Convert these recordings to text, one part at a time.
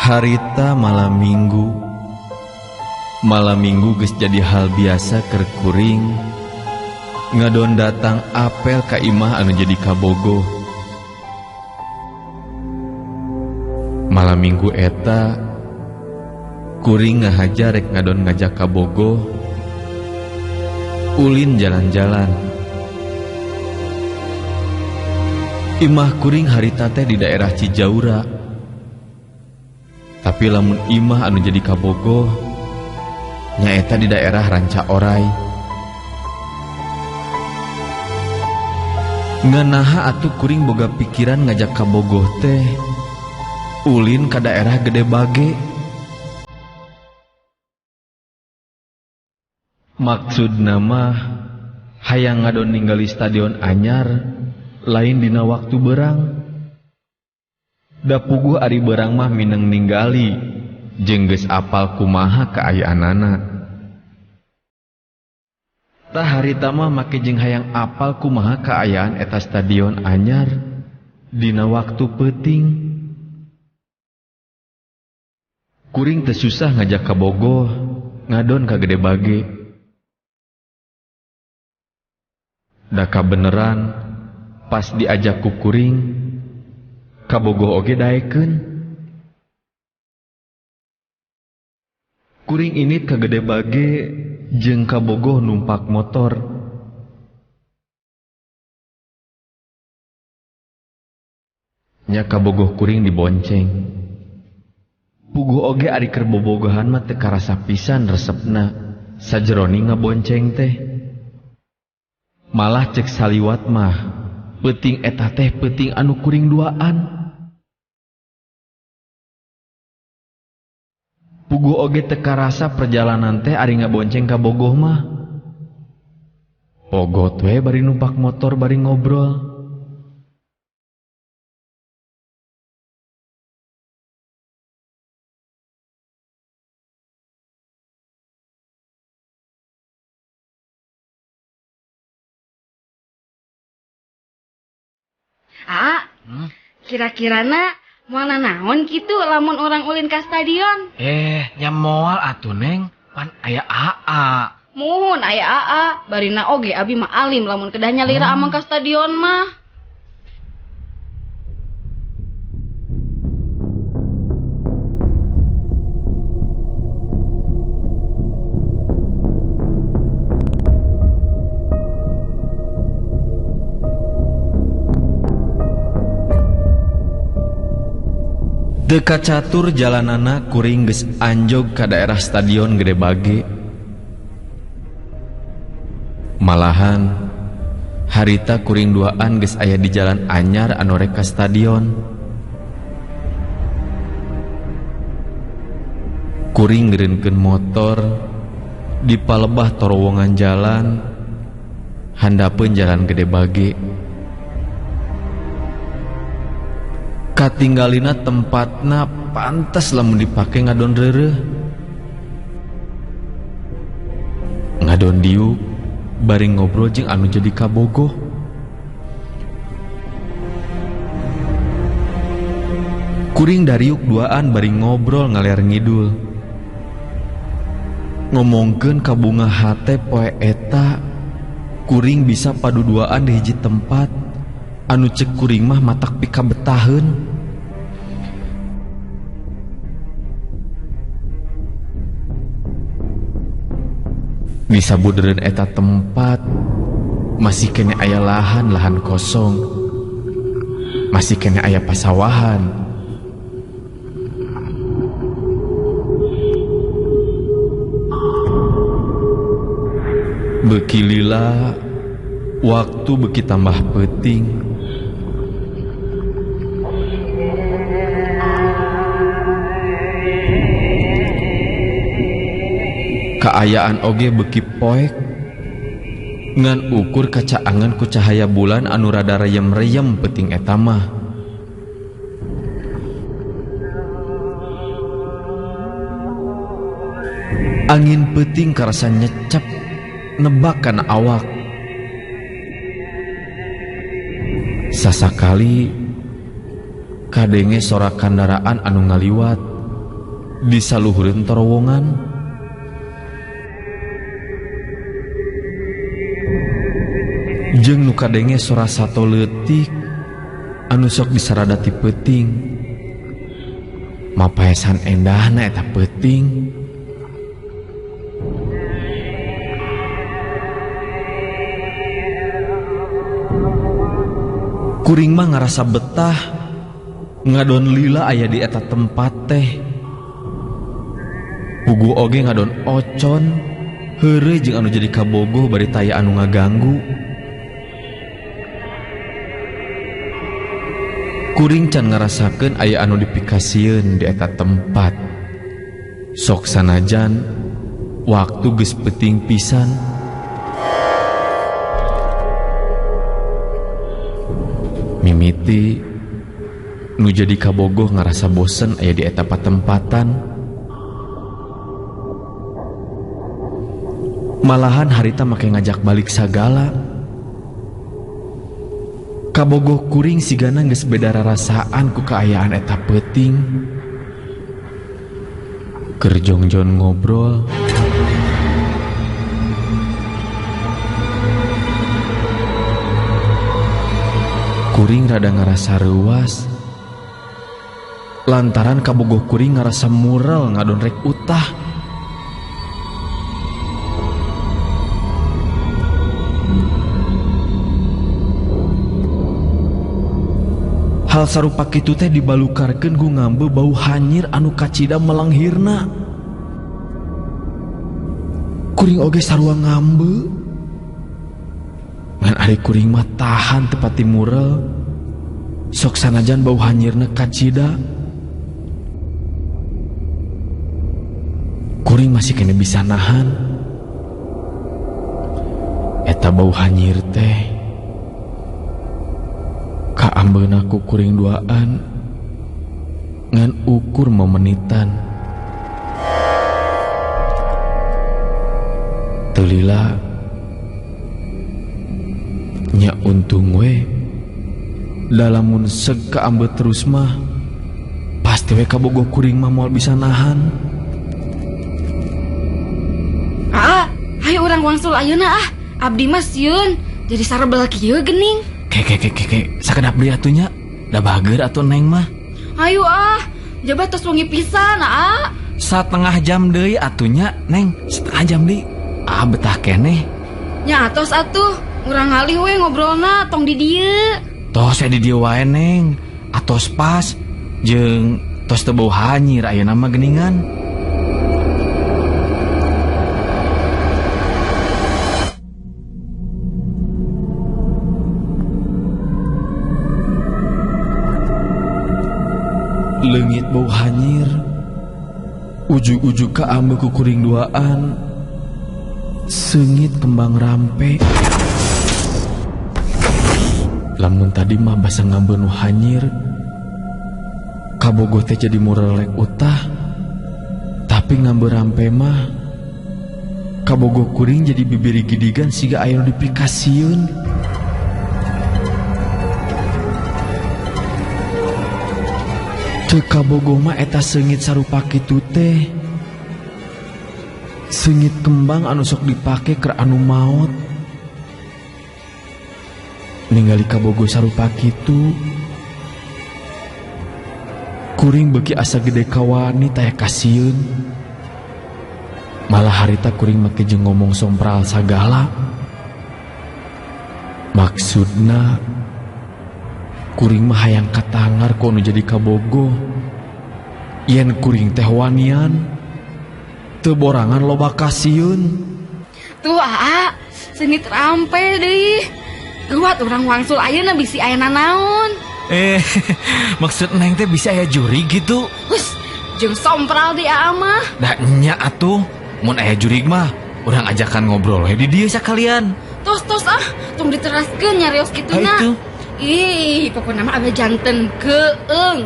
Harita malam minggu. Malam minggu geus jadi hal biasa keur kuring ngadon datang apel ka imah anu jadi kabogoh. Malam minggu eta kuring ngahaja rek ngadon ngajak kabogoh ulin jalan-jalan. Imah kuring harita teh di daerah Cijaura. Tapi lamun imah anu jadi kabogoh nyaeta di daerah Ranca Orai. Nganaha atuh kuring boga pikiran ngajak kabogoh teh ulin ka daerah Gede Bage. Maksudna mah hayang ngadon ningali stadion anyar lain dina waktu berang. Da puguh ari berang mah mineng ninggali jeung geus apal kumaha kaayaanana. Tah harita mah make jeung hayang apal kumaha kaayaan eta stadion anyar dina waktu peuting. Kuring teu susah ngajak kabogoh ngadon ka Gede Bage. Da kabeneran pas diajak ku kuring kabogoh oge daekeun. Kuring init ka Gede Bage jeung kabogoh numpak motor. Nya kabogoh kuring dibonceng. Puguh oge ari keur bobogohan mah teu karasa pisan resepna sajeroni ngabonceng teh. Malah cek saliwat mah peuting eta teh peuting anu kuring duaan. Puguh oge teu karasa perjalanan teh ari ngabonceng ka bogoh mah. Pogot we bari numpak motor bari ngobrol. Ah, kira-kirana moal nanaon kitu lamun orang ulin ka stadion? Nya moal atuh Neng, pan aya AA. Muhun aya AA, barina oge abi mah alim lamun kedah nyalira amang ka stadion mah. Deka catur jalanana kuring geus anjog ka daerah stadion Gede Bage. Malahan harita kuring duaan geus aya di jalan anyar anu rek ka stadion. Kuring ngeureunkeun motor di palebah torowongan jalan handapeun jalan Gede Bage. Katinggalina tempatna pantas lamun dipake ngadon reureuh. Ngadon diuk bari ngobrol jeung anu jadi kabogoh. Kuring dariuk duaan bari ngobrol ngaler ngidul. Ngomongkeun ka bunga hate poe eta kuring bisa padu duaan di hiji tempat anu cek kuring mah matak pikabetaheun. Di sabudereun eta tempat masih kene aya lahan-lahan kosong, masih kene aya pasawahan. Beuki lila waktu beuki tambah peuting. Kaayaan oge beuki poek ngan ukur kacaangan ku cahaya bulan anu rada reyem-reyem peuting eta mah. Angin peuting karasa nyecep nebak kana awak. Sasakali kadenge sora kandaraan anu ngaliwat. Di saluhureun terowongan. Jeung nu kadenge sora sato leutik anu sok disarada ti peuting. Mapaesan endahna eta peuting. Kuring mah ngarasa betah ngadon lila aya di eta tempat teh. Puguh oge ngadon ocon heureuy jeung anu jadi kabogoh bari taya anu ngaganggu. Kuring can ngarasakeun aya anu dipikasieun di eta tempat. Sok sanajan waktu geus peuting pisan. Mimiti nu jadi kabogoh ngarasa bosen aya di eta patempatan. Malahan harita make ngajak balik sagala. Kabogoh kuring sigana geus beda rarasaan ku kaayaan eta peuting. Keur jongjon ngobrol, kuring rada ngarasa reuas lantaran kabogoh kuring ngarasa murel ngadon rek utah. Hal sarupa kitu teh dibalukarkeun ku ngambe bau hanyir anu kacida melanghirna. Kuring oge sarua ngambe. Ngan ari kuring mah tahan tepati murel. Sok sanajan bau hanyirna kacida. Kuring masih kene bisa nahan. Eta bau hanyir teh kaambeuna ku kuring duaan ngan ukur memenitan. Teu lila nya untung we dalamun seg kaambe terus mah pasti we kabogoh kuring mah moal bisa nahan. Ah, hayu urang wangsul ayeuna ah. Abdi mah sieun jadi sarebel kieu geuning. Ke ke ke ke sakedap deui atuh nya. Da bager atuh neng mah. Hayu ah, jaba tos wengi pisan ah. Satengah jam deui atuh nya, Neng. Setengah jam deui. Ah betah keneh. Nya atos atuh, urang ngalih we ngobrolna tong di dieu. Tos di dieu wae Neng. Atos pas jeung tos teu bau hanyir ayeuna mah geuningan. Leungit bau hanyir, ujug-ujug kaambe ku kuring duaan, seungit kembang rampe. Lamun tadi mah basa ngambe nu hanyir, kabogoh teh jadi murelek utah. Tapi ngambe rampe mah, kabogoh kuring jadi bibiri gidigan siga aya nu dipikasieun. Teu kabogoh mah eta seungit sarupa kitu teh. Seungit kembang anu sok dipake keur anu maot. Ningali kabogoh sarupa kitu, kuring beuki asa gede kawani taya kasieun. Malah harita kuring make jeung ngomong sompral sagala. Maksudna kuring mah hayang katangar ku anu jadi kabogoh. Yen kuring teh wanian, teu borangan loba kasieun. Tuh aa, seungit rampe deui. Geuwat urang wangsul ayeuna bisi aya nanaon. Maksud neng teh bisa aya juri gitu? Hus, jeung sompral di aa mah. Da nya atuh, mun aya jurig mah urang ajakan ngobrol we di dieu sakalian. Tos-tos ah, tong diteraskeun nyarios kituna. Ih, pokokna mah abah janten keung.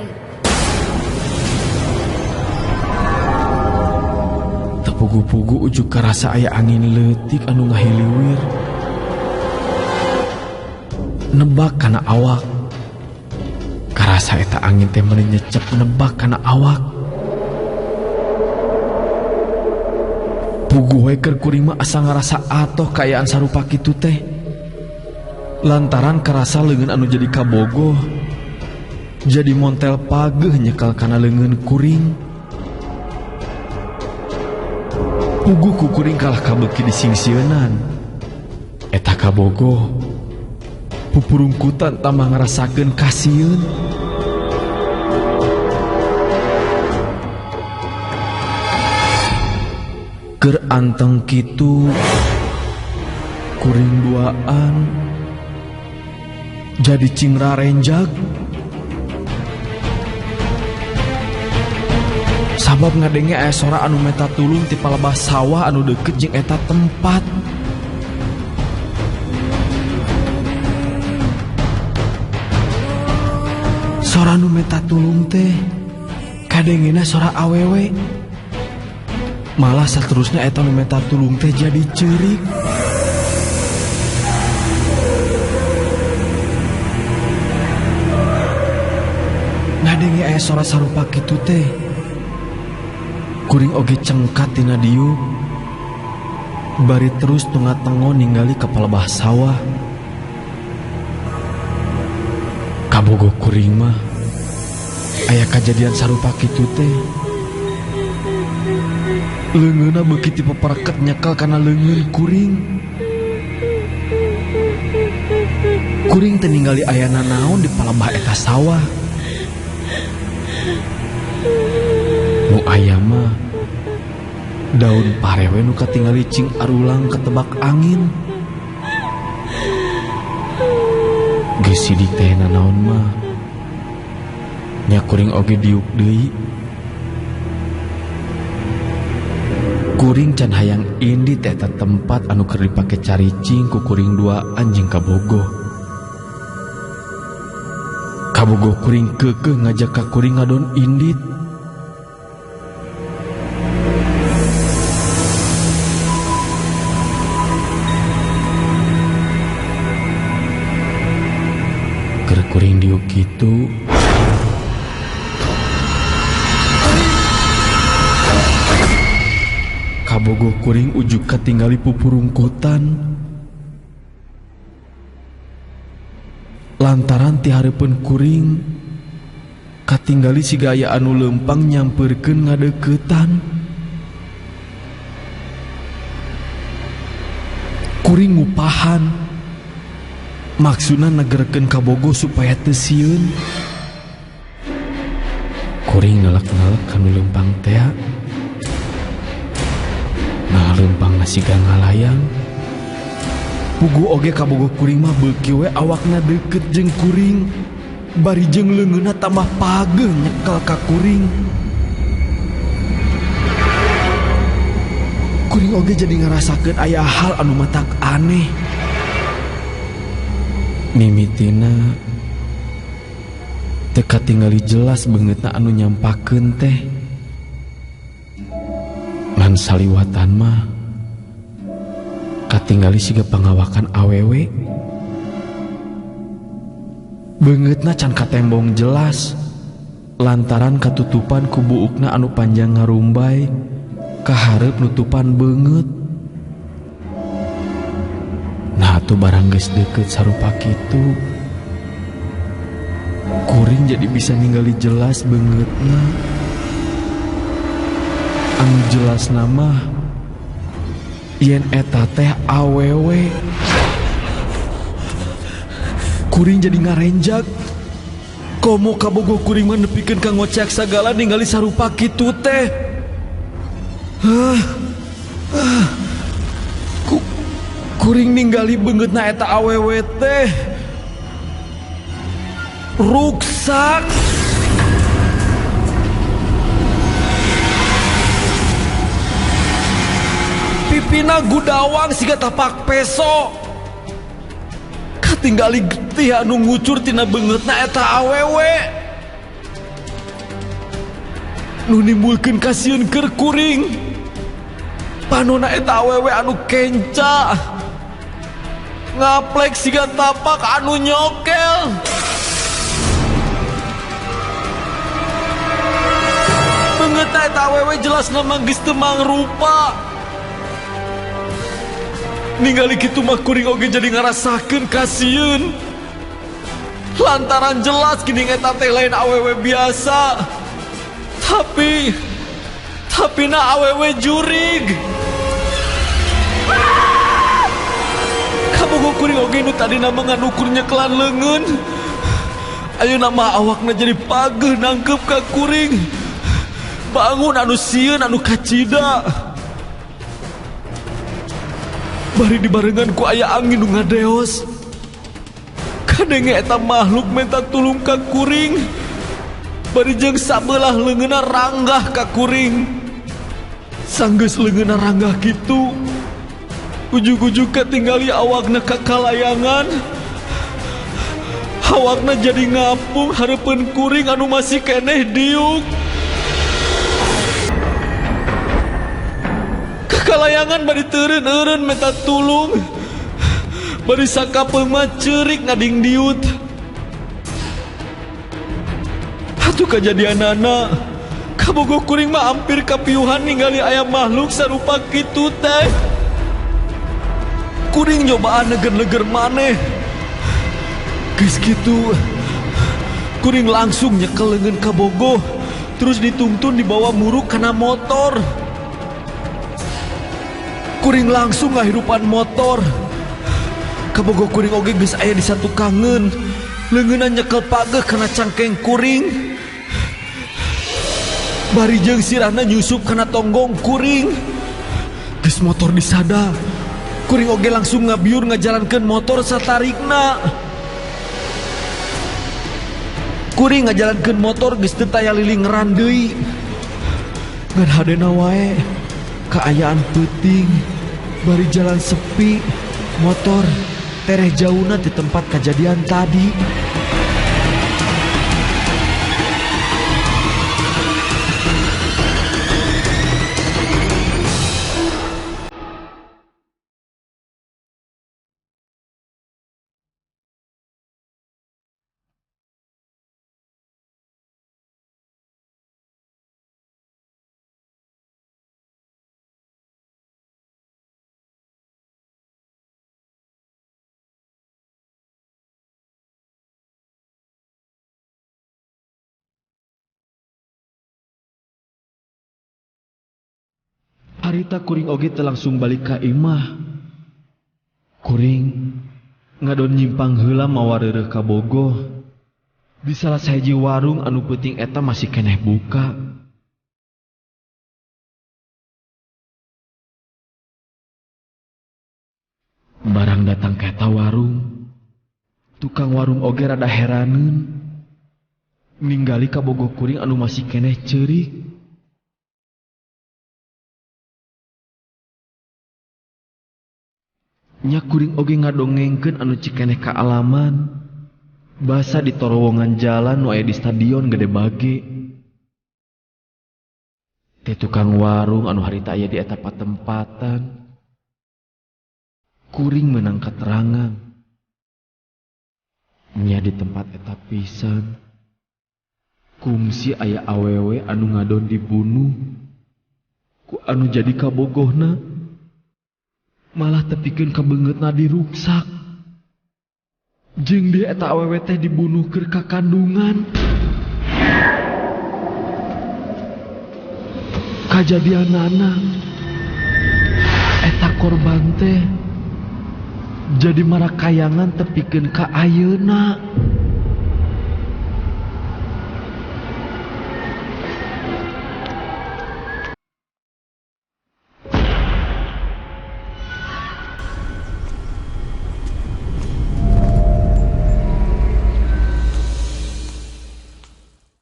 Tepugu-pugu ujug karasa aya angin leutik anu ngahiliwir. Nebak kana awak. Karasa eta angin teh meuni nyecep nebak kana awak. Puguh we keur kuring mah asa ngarasa atoh kaayaan sarupa kitu teh. Lantaran karasa leungeun anu jadi kabogoh jadi montel pageuh nyekal kana leungeun kuring. Puguh ku kuring kalah kabeuki disingsieunan. Eta kabogoh pupurungkutan tambah ngarasakeun kasieun. Keur anteng kitu kuring duaan jadi cing rarenjag. Sabab ngadenge aya sora anu meta tulung ti palebah sawah anu deukeut jeung eta tempat. Sora anu meta tulung teh kadengena sora awewe. Malah saterusna eta nu meta tulung teh jadi ceurik. Ngadenge aya sora sarupa kitu teh kuring oge cengkat tina diuk. Bari terus tunga-tengo ningali ka palebah sawah. Kabogo kuring mah aya kajadian sarupa kitu teh. Leungeunna beuki ti papareket nyekel kana leungeun kuring. Kuring teu ningali aya nanaon di palebah eta sawah. Nu aya mah daun parewe nu katingali cing arulang ketebak angin. Geus sidik teh nanaon mah nya kuring oge diuk deui. Kuring can hayang indit eta tempat anu keur dipake caricing ku kuring duaan jeung kabogoh. Kabogoh kuring keukeuh ngajak ka kuring ngadon indit. Keur kuring diuk kitu, kabogoh kuring ujug katingali pupurungkutan. Lantaran ti hareupeun kuring katingali siga aya anu leumpang nyampeurkeun ngadeuketan. Kuring ngupahan maksudna negerkeun kabogoh supaya teu sieun. Kuring ngelek-ngelek kanu leumpang tea. Nah leumpang siga ngalayang. Puguh oge kabogoh kuring mah beuki we awakna deukeut jeung kuring. Bari jeung leungeunna tambah pageuh nyekel ka kuring. Kuring oge jadi ngarasakeun aya hal anu matak aneh. Mimitina teu katingali jelas beungeutna anu nyampakeun teh. Ngan saliwatan mah katingali siga pangawakan awewe. Beungeutna can katembong jelas lantaran katutupan ku buukna anu panjang ngarumbay kahareup nutupan beungeut. Nah atuh barang geus deukeut sarupa kitu, kuring jadi bisa ningali jelas beungeutna. Anu jelas nama yen eta teh awewe. Kuring jadi ngarenjag. Komo kabogoh kuring mah nepikeun ka ngocek sagala ningali sarupa kitu teh. Kuring ningali beungeutna eta awewe teh ruksak. Pipina gudawang siga tapak peso. Katinggali getih anu ngucur tina beungeutna eta awewe. Nu nimbulkeun kasieun keur kuring. Panona eta awewe anu kenca. Ngaplek siga tapak anu nyokel. Beungeutna eta awewe jelas nama geus teu mangrupa. Ningali kitu mah kuring oge jadi ngarasakeun kasieun. Lantaran jelas geuning eta teh lain awewe biasa. Tapi na awewe jurig. Kabogoh kuring oge nu tadina mah ngan ukur nyekelan leungeun. Ayeuna mah awakna jadi pageuh nangkep ka kuring. Bangun anu sieun anu kacida. Bari dibarengan ku aya angin nu ngadeos. Kadenge eta makhluk minta tulung ka kuring. Bari jeung sabelah leungeunna ranggah ka kuring. Sanggeus leungeunna ranggah kitu, ujug-ujug katinggali awakna ka kalayangan. Awakna jadi ngapung hareupeun kuring anu masih keneh diuk. Kalayangan bari teureun-eureun minta tulung. Bari sakapeung mah ceurik ngadingdiut. Atuh kajadianana, kabogoh kuring mah hampir kapiuhan ningali aya makhluk sarupa kitu teh. Kuring nyobaan neger-neger maneh. Geus kitu, kuring langsung nyekel leungeun kabogoh, terus dituntun dibawa muruk kana motor. Kuring langsung ngahirupan motor. Kabogoh kuring oge geus aya di satu kangen. Leungeunna nyekel pageuh kana cangkeng kuring. Bari jeung sirahna nyusup kana tonggong kuring. Geus motor disada. Kuring oge langsung ngabiur ngajalankeun motor satarikna. Kuring ngajalankeun motor geus teu taya lilingeran deui. Ngan hadena wae kaayaan peuting, bari jalan sepi, motor tereh jauhna di tempat kejadian tadi. Harita kuring oge teu langsung balik ka imah. Kuring ngadon nyimpang heula mawa reureuh ka Bogoh. Di salah sahiji warung anu peuting eta masih keneh buka. Barang datang ka eta warung, tukang warung oge rada heraneun ninggali ka Bogoh kuring anu masih keneh ceurik. Nya kuring oge ngadongengkeun anu cikeneh kaalaman basa di torowongan jalan nu aya di stadion Gede Bage. Teh tukang warung anu harita aya di eta patempatan. Kuring meunang katerangan. Nya di tempat eta pisan. Kungsi aya awewe anu ngadon dibunuh ku anu jadi kabogohna. Malah tepikeun ka beungeutna diruksak. Jeung dia eta awewe teh dibunuh keur kakandungan. Kajadianana eta korban teh jadi marakayangan tepikeun ka ayeuna.